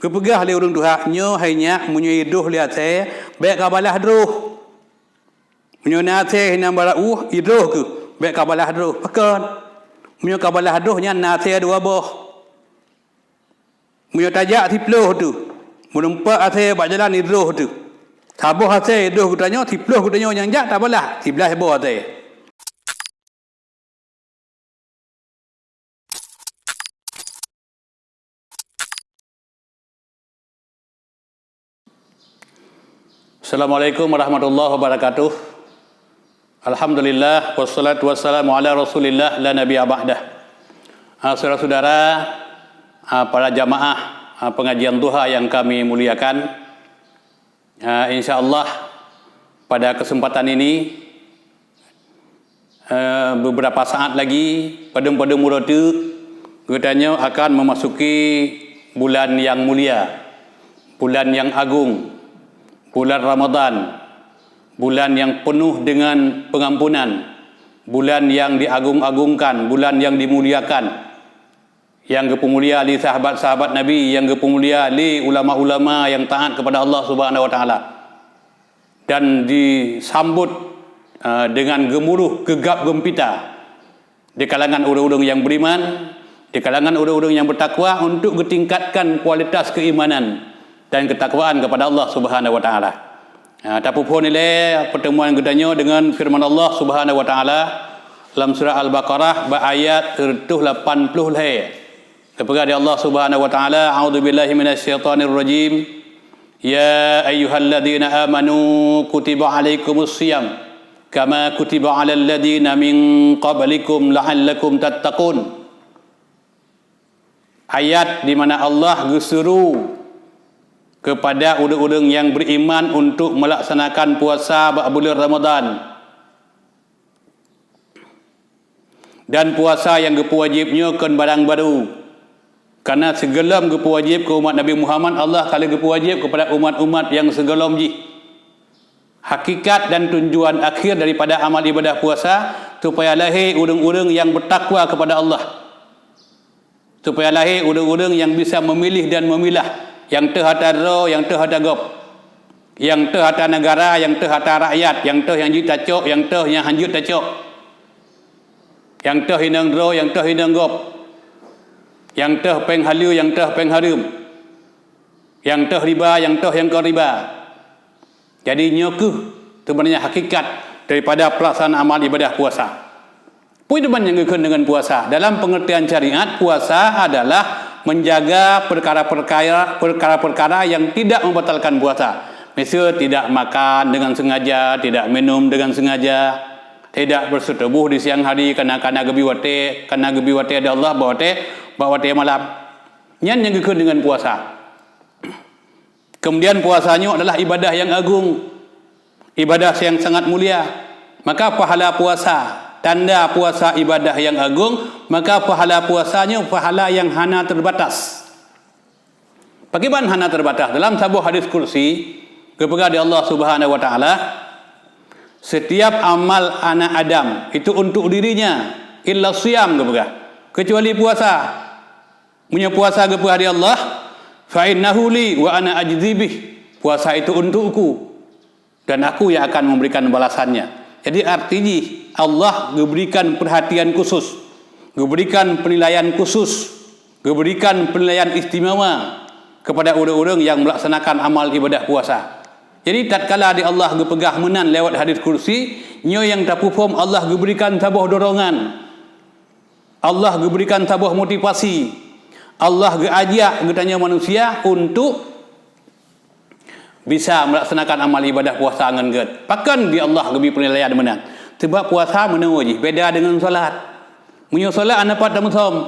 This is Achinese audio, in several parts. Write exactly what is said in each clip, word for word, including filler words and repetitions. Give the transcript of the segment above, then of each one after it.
Geupeugah lé ureuëng tuha, "Nyoe hai nyak, meunyoe idroh lé asèe, bèk kabalaih droh. Meunyoe na asèe hinan barôh, idroh kheueh, bèk kabalaih droh." Pakon? Meunyoe kabalaih droh nyan na asèe dua boh. Meunyoe tajak siploh teuh, meureumpok asèe bak jalan idroh teuh. Saboh asèe idroh geutanyoe, siploh geutanyoe nyang jak tabalaih, siblaih boh asèe. Assalamualaikum warahmatullahi wabarakatuh. Alhamdulillah, wassalatu wassalamu ala Rasulillah, la nabiyya ba'dah. Ah, saudara-saudara, ah, para jamaah, ah, pengajian duha yang kami muliakan, ah, insya Allah, pada kesempatan ini, eh, beberapa saat lagi, padum-padum uroe teuk, geutanyoe akan memasuki bulan yang mulia, bulan yang agung, bulan Ramadan, bulan yang penuh dengan pengampunan, bulan yang diagung-agungkan, bulan yang dimuliakan, nyang geupeumulia lé sahabat-sahabat Nabi, nyang geupeumulia lé ulama-ulama nyang taat kepada Allah Subhanahu wa Taala, dan disambut, eh, dengan gemuruh geugab geumpita di kalangan ureuëng-ureuëng nyang beriman, di kalangan ureuëng-ureuëng nyang bertakwa, untuk geutingkatkan kualitas keimanan dan ketakwaan kepada Allah Subhanahu wa Taala. Ha, tapeuphon ilée pertemuan geutanyoe dengan firman Allah Subhanahu wa Taala lam surah Al-Baqarah bak ayat seratus lapan puluh lhée. Geupeugah di Allah Subhanahu wa Taala, "A'udzubillahi minasyaitonirrajim. Ya ayyuhalladzina amanu kutiba alaikumus siyam kama kutiba alal ladzina min qablikum la'allakum tattaqun." Ayat di mana Allah geuseuru kepada ureuëng-ureuëng nyang beriman untuk melaksanakan puasa bak buleuen Ramadhan. Dan puasa nyang geupeuwajéb nyoe kon barang barô, karna sigohlom geupeuwajéb keu umat Nabi Muhammad, Allah ka lheueh geupeuwajéb kepada umat-umat nyang sigohlom jih. Hakikat dan tujuan akhir daripada amal ibadah puasa, supaya lahé ureuëng-ureuëng nyang beutakwa kepada Allah. Supaya lahé ureuëng-ureuëng nyang bisa memilih dan memilah, nyang teuh ata droe, nyang teuh ata gob, nyang teuh ata negara, nyang teuh ata rakyat, nyang teuh nyang jeuet tacok, nyang teuh nyang hana jeuet tacok, nyang teuh inong droe, nyang teuh inong gob, nyang teuh péng haleue, nyang teuh péng hareuem, nyang teuh riba, nyang teuh nyang kon riba. Jadi, nyoe kheueh sebenarnya hakikat daripada pelaksanaan amal ibadah puasa. Peue teuma nyang geukheun deungon puasa? Dalam pengertian syariat, puasa adalah menjaga perkara-perkara, perkara-perkara yang tidak membatalkan puasa. Misal, tidak makan dengan sengaja, tidak minum dengan sengaja, tidak bersetubuh di siang hari karena, karena geubi watée, karena geubi watée di Allah bak watée, bak watée malam. Nyan nyang geukheun deungon puasa. Kemudian puasa nyoe adalah ibadah yang agung, ibadah yang sangat mulia. Maka pahala puasa, tanda puasa ibadah yang agung, maka pahala puasa nyoe pahala yang hana terbatas. Bagaimana hana terbatas? Dalam saboh hadis kursi, geupeugah di Allah Subhanahu wa Taala, "Setiap amal anak Adam itu untuk dirinya, illa siyam," geupeugah, "kecuali puasa." Meunyoe puasa geupeugah di Allah, "Fa innahu li wa ana ajzi bih." Puasa itu untukku dan aku yang akan memberikan balasannya. Jadi arti jih, Allah geuberikan perhatian khusus, geuberikan penilaian khusus, geuberikan penilaian istimewa kepada ureuëng-ureuëng nyang melaksanakan amal ibadah puasa. Jadi tatkala di Allah geupeugah meunan lewat hadis kursi, nyoe nyang tapeuphom Allah geuberikan saboh dorongan. Allah geuberikan saboh motivasi. Allah geuajak geutanyoe manusia untuk bisa melaksanakan amal ibadah puasa ngon gét. Pakon di Allah geubi penilaian meunan? Sebab puasa meunoe jih, beda deungon salat. Meunyoe salat hana pat tameusom,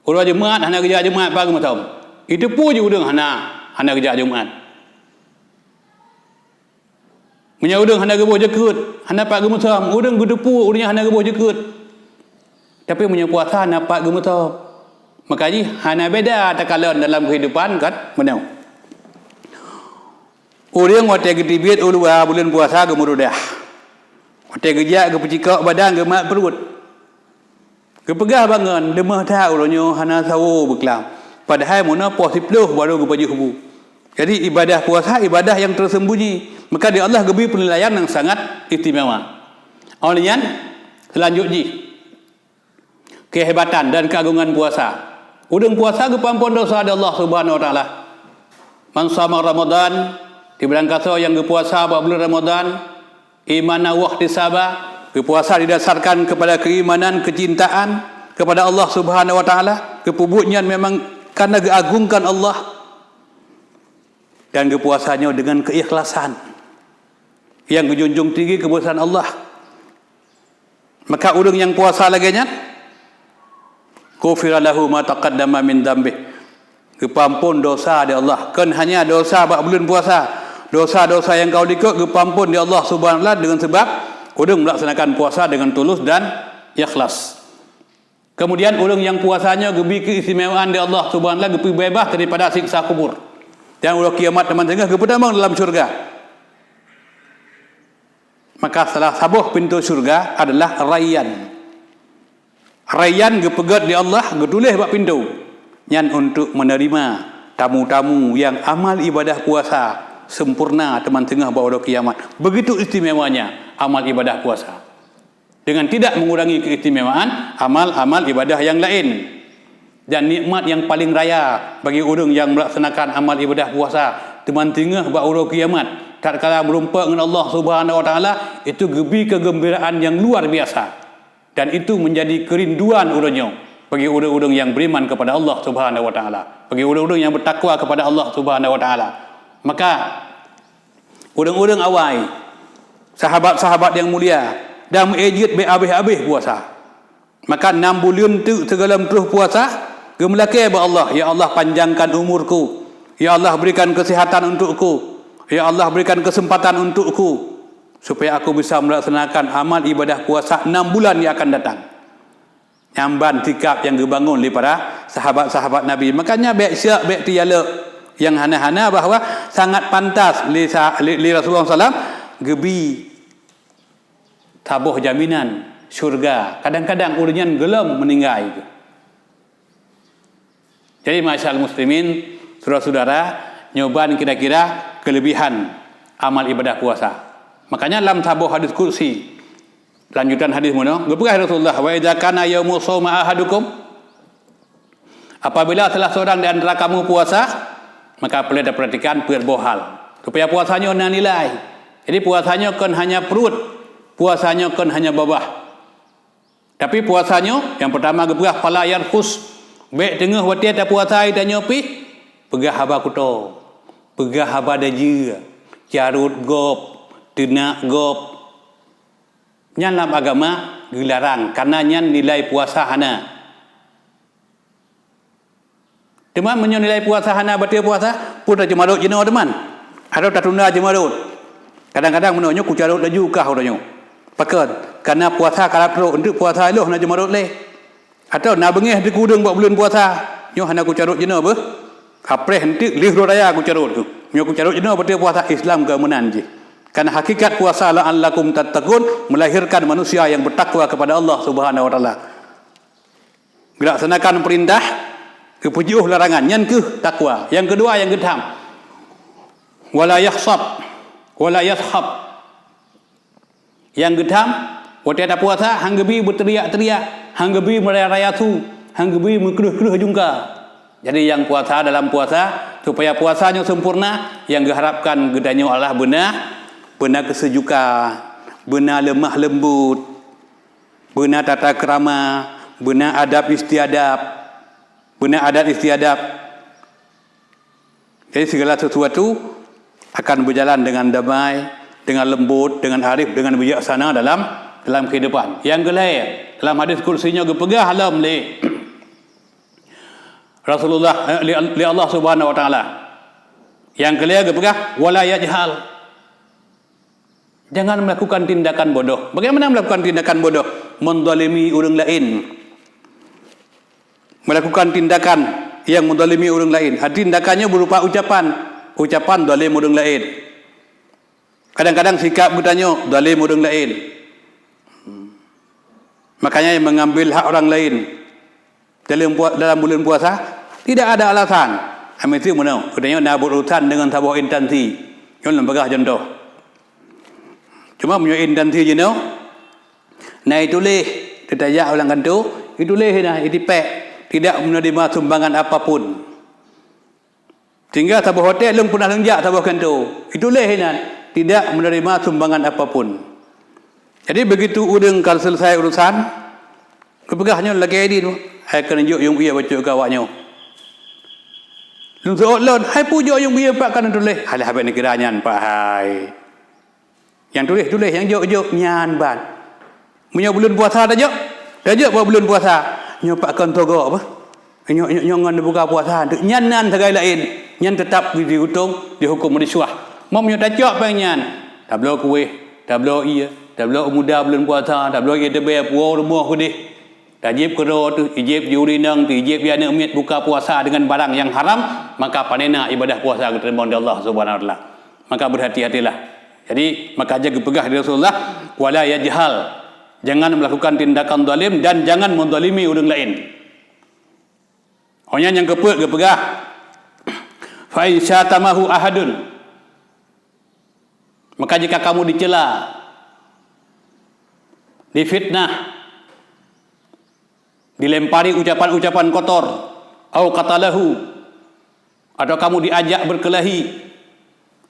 uroe Jumat hana geujak Jumat pat geumeusom. Jiteupeue jih ureuëng hana, hana geujak Jumat. Meunyoe ureuëng hana geuboh jeukeut, hana pat geumeusom, ureuëng geuteupeue ureuëng nyan hana geuboh jeukeut. Tapi meunyoe puasa hana pat geumeusom, maka jih hana beda takalon dalam keuhidupan kan meunoe. Ureuëng watée geuteubiet u luwa buleuen puasa geumeurudah. Watée geujak geupeucikok badan geumat pruet. Geupeugah bangon, leumah that uroe nyoe hana sawo beuklam. Padahai meunoe poh siplôh baru geupajoh bu. Jadi ibadah puasa ibadah nyang tersembunyi, maka di Allah geubri peunilaian nyang sangat istimewa. Óh lheueh nyan, seulanjut jih, keuhebatan dan keuagongan puasa. Ureuëng puasa geupeuampon desya di Allah Subhanahu Wa Taala. Man shama Ramadan, di barang kasoe nyang geupuasa bak buleuen Ramadan, imanan wahtisaba, geupuasa didasarkan kepada keimanan, kecintaan kepada Allah Subhanahu Wa Taala, geupeubuet nyan memang karena geuagungkan Allah, dan geupuasa nyoe dengan keikhlasan, nyang geujunjung tinggi keubesaran Allah. Maka ureuëng nyang puasa lagée nyan, ghufira lahu ma taqaddama min dzambih, geupeuampon desya di Allah. Kon hanya desya bak buleuen puasa, desya-desya nyang ka likot geupeuampon di Allah Subhanahu Wa Taala dengan sebab ureuëng melaksanakan puasa dengan tulus dan ikhlas. Kemudian ureuëng nyang puasa nyoe geubri keistimewaan di Allah Subhanahu Wa Taala, geupeubeubaih daripada siksa kubur. Dan uroe kiamat teuma teungoh geupeutamong dalam syurga. Maka salah saboh pintoe syurga adalah Rayyan. Rayyan geupeugét lé Allah, geutuléh bak pintoe nyan untuk menerima tamu-tamu nyang amal ibadah puasa sempurna teuma teungoh bak uroe kiamat. Begitu istimewanya amal ibadah puasa, dengan tidak mengurangi keistimewaan amal-amal ibadah yang lain. Dan nikmat yang paling raya bagi ureuëng nyang melaksanakan amal ibadah puasa teuma teungoh bak uroe kiamat, tatkala meurumpok ngon Allah Subhanahu Wa Taala, itu geubri keugeumbiraan nyang luar biasa. Dan itu menjadi keurinduan uroe nyoe bagi ureuëng-ureuëng nyang beriman kepada Allah Subhanahu Wa Taala, bagi ureuëng-ureuëng nyang bertakwa kepada Allah Subhanahu Wa Taala. Maka ureuëng-ureuëng awai, sahabat-sahabat nyang mulia, dan meu'éh jeuet bék habéh-habéh puasa. Maka nam buleuen teuk sigohlom troh puasa, geumeulakée bak Allah, "Ya Allah, panjangkan umurku. Ya Allah, berikan kesehatan untukku. Ya Allah, berikan kesempatan untukku, supaya aku bisa melaksanakan amal ibadah puasa enam bulan yang akan datang." Nyan ban sikap nyang geubangon lé para sahabat-sahabat Nabi. Makanya bék syek, bék teujalok nyang hana-hana bahwa sangat pantas lé sa-, lé, lé Rasulullah sallam geubri saboh jaminan syurga. Kadang-kadang ureuëng nyan gohlom meuninggai. Jadi, ma'asyiral muslimin, syedara-syedara, nyoe ban kira-kira keulebihan amal ibadah puasa. Makanya lam saboh hadis qudsi, lanjutan hadis meunoe, geupeugah Rasulullah, "Wa idza kana yaumu shaumi ahadukum," apabila salah seorang di antara kamu puasa, maka peureulée tapeuratikan peuet boh hal, supaya puasa nyoe na nilai. Jadi, puasa nyoe kon hanya pruet, puasa nyoe kon hanya babah. Tapi puasa nyoe, nyang peurtama geupeugah, "Fala yarfus." Bék teungoh watée tapuasa tanyoe pih peugah haba kuto, peugah haba dajeu, carot gob, teunak gob. Nyan lam agama geularang, karena nyan nilai puasa hana. Teuma meunyoe nilai puasa hana bateue puasa, peue taceumarot jinoe teuma? Atawa tatunda ceumarot? Kadang-kadang meunoe nyoe kucarot laju kah uroe nyoe. Pakon? Karena puasa karab trok, enteuk puasa lheueh na ceumarot lé. Atawa na beungéh teuh keu ureuëng bak buleuen puasa, nyoe hana kucarot jinoe beuh. Kapreh enteuk lheueh uroe raya kucarot keuh. Nyoe kucarot jinoe bateue puasa, Islam keu meunan jih. Karena hakikat puasa la'allakum tattaqun, melahirkan manusia yang bertakwa kepada Allah Subhanahu Wa Taala. Geulaksanakan peurintah, geupeujiôh larangan, nyan keuh takwa. Nyang keudua nyang geutham, wala yakhsab, wala yaskhab. Nyang geutham, watée tapuasa, han geubri beuteriak-teriak, han geubri meuraya-raya su, han geubri meukreueh-kreueh jungka. Jadi, nyang puasa dalam puasa, supaya puasa nyoe sempurna, nyang geuharapkan geutanyoe adalah beuna, beuna keusejukan, beuna leumah leumbot, beuna tata keurama, beuna adab istiadab, beuna adat istiadab. Jadi, segala sesuatu akan berjalan dengan damai, dengan lembut, dengan arif, dengan bijaksana dalam, dalam kehidupan. Nyang keulhée, dalam hadis qudsi nyoe geupeugah lom lé Rasulullah, eh, lé, lé Allah Subhanahu Wa Taala. Nyang keulhée geupeugah, "Wala yajhal." Jangan melakukan tindakan bodoh. Bagaimana melakukan tindakan bodoh? Menzalimi ureuëng laén. Melakukan tindakan yang menzalimi ureuëng laén. Arti tindakan nyoe berupa ucapan. Ucapan zalim ureuëng laén. Kadang-kadang sikap geutanyoe zalim ureuëng laén. Makanya, mengambil hak orang lain dalam pua-, dalam bulan puasa, Tidak ada alasan. Hami tu meunoe, geutanyoe na berurusan dengan saboh instansi. Nyoe lôn peugah contoh. Cuma meunyoe instansi jinoe, na ituléh, teutajak ulang kanto, ituléh na, itipék, tidak menerima sumbangan apapun. Sehingga saboh hotel lôn pernah lôn jak saboh kanto, ituléh inan, tidak menerima sumbangan apapun. Jadi begitu ureuëng ka selesai urusan, geupeugah nyoe lagée di tu, hai keuneuk jok yong ie bacut keu awak nyoe. Lôn seuôt lôn, hai peue jok yong ie pat ka neutuléh, alah bék neukira nyan pat hai. Nyang tuléh-tuléh, nyang jok-jok nyan ban. Meunyoe buleuen puasa tajok, tajok bak buleuen puasa. Nyoe pat kon togok bah. Nyoe, nyoe, nyoe ngon buka puasa teuk. Nyan nan sagai laén. Nyan teutap geudiutong, dihuköm risyuah. Meunyoe tacok péng nyan, tabloe kuéh, tabloe ie, tabloe muda buleuen puasa, tabloe ie teubée puwoe rumoh keudeh. Tajieb keudroe teuh, ijieb jih ureuëng inong teuh, ijieb jih aneuëk miet buka puasa dengan barang nyang haram, maka panena ibadah puasa geuteurimong di Allah Subhanahu Wa Taala. Maka berhati-hatilah. Jadi, maka aja geupeugah di Rasulullah, "Wala yajhal." Jangan melakukan tindakan zalim dan jangan menzalimi ureuëng laén. Awaknyan nyang keupeuet geupeugah, "Fa in syatamahu ahadun." Maka jika kamu dicela, difitnah, dilempari ucapan-ucapan kotor, au qatalahu, atau kamu diajak berkelahi,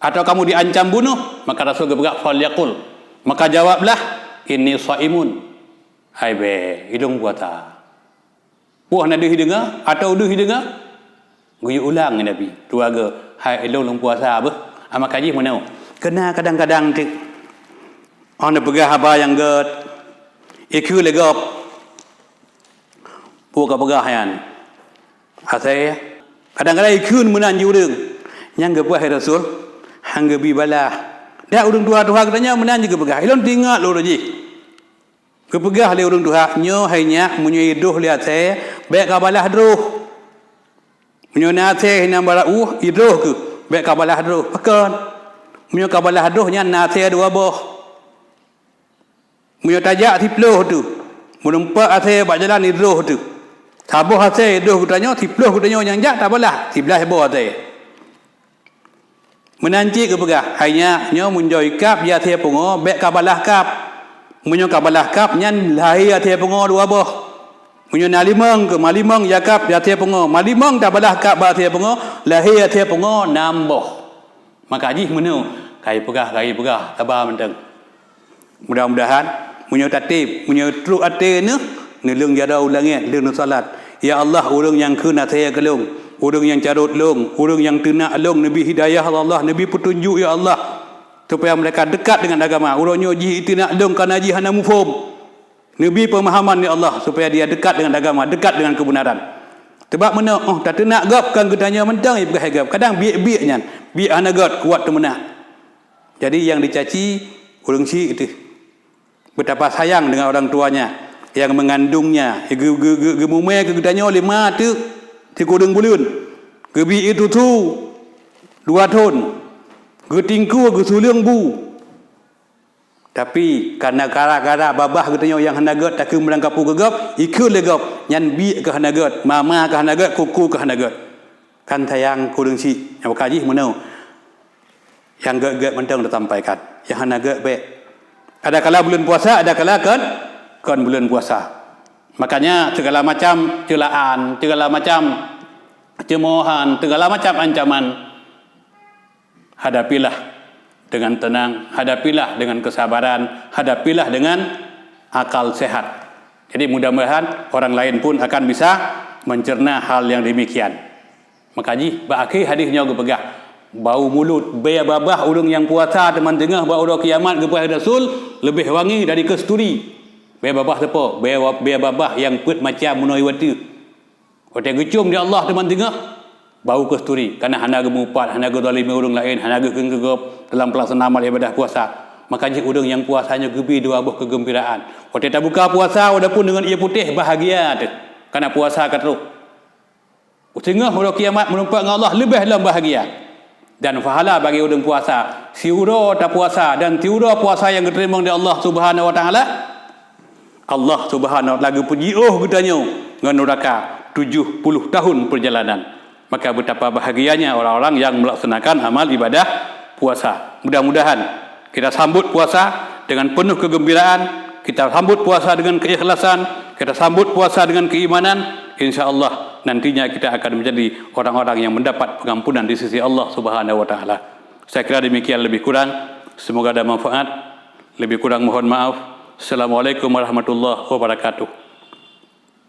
atau kamu diancam bunuh, maka Rasul geupeugah, "Falyaqul," maka jawablah, "Inni shaimun," hai bée, ulôn puasa. Poh na deuh deungoe, atau deuh deungoe, geuyue ulang Nabi, dua go, "Hai ulôn, lôn puasa beuh." Ama kaji meunoe. Keuna kadang-kadang teuk, oh, neupeugah haba nyang gét, ikheun lé gob. Peue ka peugah nyan? Asai, kadang-kadang ikheun meunan jih ureuëng. Nyang geupeugah Rasul, han geubi balah. Dak ureuëng tuha-tuha geutanyoe meunan jih geupeugah. Ilôn teuingat lôn jih. Geupeugah lé ureuëng tuha, "Nyoe hai nyak, meunyoe idroh lé asai, bék ka balah droh. Meunyoe na asai hinan barauh, idroh keuh, bék ka balah droh." Pakon? Meunyoe ka balah droh nyan na asai dua boh. Meunyoe tajak siploh teuh, meunumpak asai bak jalan idroh teuh. Saboh asai idroh geutanyoe, siploh geutanyoe nyang jak tabalah, siblaih boh asai. Meunan cit geupeugah, "Hai nyak, nyoe meunyoe ikab di asai pungo, bék ka balah kab. Meunyoe ka balah kab, nyan lahé asai pungo dua boh. Meunyoe na limong keuh, malimong jakab di asai pungo, malimong tabalah kab bak asai pungo, lahé asai pungo nam boh." Maka jih meunoe, kai peugah, kai peugah, saba mantong. Mudah-mudahan, meunyoe tatém, meunyoe trok até neuh, neuleueng jaroe u langét, lheueh neusalat, "Ya Allah, ureuëng nyang kheun asai keu lôn, ureuëng nyang carôt lôn, ureuëng nyang teunak lôn, neubi hidayah, ya Allah, neubi peutunjuk, ya Allah, supaya mereka dekat dengan agama. Uroe nyoe jih teunak lôn, kana jih hana muphom. Neubi peumahaman, ya Allah, supaya dia dekat dengan agama, dekat dengan kebenaran." Teubak meunoe, oh, tateunak gob kon geutanyoe mantong, ipeugah gob. Kadang biek-biek nyan, biek hana gét, kuat teumeunak. Jadi, nyang dicaci ureuëng syik teuh. Betapa sayang dengan orang tuanya yang mengandungnya, geu-, geu-, geu-, geumumé keu geutanyoe lé ma teuk sikureueng buleuen, geubi ie susu dua thon, geutingkue geusuleueng bu. Tapi, karena gara-gara babah geutanyoe nyang hana gét takheun meurangkapeue keu gob, ikheun lé gob, nyan biek keuh hana gét, mama keuh hana gét, kuku keuh hana gét. Kan sayang keu ureuëng syik, nyang maka jih meunoe. Nyang gét-gét mantong tasampaikan, nyang hana gét bék. Ada kala buleuen puasa, ada kala kon, kon buleuen puasa. Makanya segala macam celaan, segala macam cemoohan, segala macam ancaman, hadapilah dengan tenang, hadapilah dengan kesabaran, hadapilah dengan akal sehat. Jadi, mudah-mudahan orang lain pun akan bisa mencerna hal yang demikian. Maka jih, bak akhé hadis nyoe geupeugah, "Bau mulut, bée babah ureuëng nyang puasa teuma teungoh bak uroe kiamat," geupeugah Rasul, "leubeh wangi dari kasturi." Bée babah sapo? Bée wa-, bée babah nyang peuet macam meunoe watée. Watée geucium di Allah teuma teungoh, bau kasturi, karena hana geumupat, hana geuzalimi ureuëng laén, hana geukheun keu gob dalam pelaksanaan amal ibadah puasa. Maka jih ureuëng nyang puasa nyoe geubi dua boh keugeumbiraan. Watée tabuka puasa, walaupun deungon ie putéh, bahagia teuh, karena puasa ka trok. Teungoh uroe kiamat meureumpok ngon Allah leubeh lom bahagia. Dan pahala bagi ureuëng puasa, siuroe tapuasa dan siuroe puasa nyang geuteurimong di Allah Subhanahu Wa Taala, Allah Subhanahu Wa Taala geupeujiôh geutanyoe ngon nuraka. tujuh puluh tahun perjalanan. Maka betapa bahagianya orang-orang yang melaksanakan amal ibadah puasa. Mudah-mudahan kita sambut puasa dengan penuh kegembiraan, kita sambut puasa dengan keikhlasan, kita sambut puasa dengan keimanan. Insya Allah, nantinya kita akan menjadi orang-orang yang mendapat pengampunan di sisi Allah Subhanahu wa Ta'ala. Saya kira demikian lebih kurang. Semoga ada manfaat. Lebih kurang mohon maaf. Assalamualaikum warahmatullahi wabarakatuh.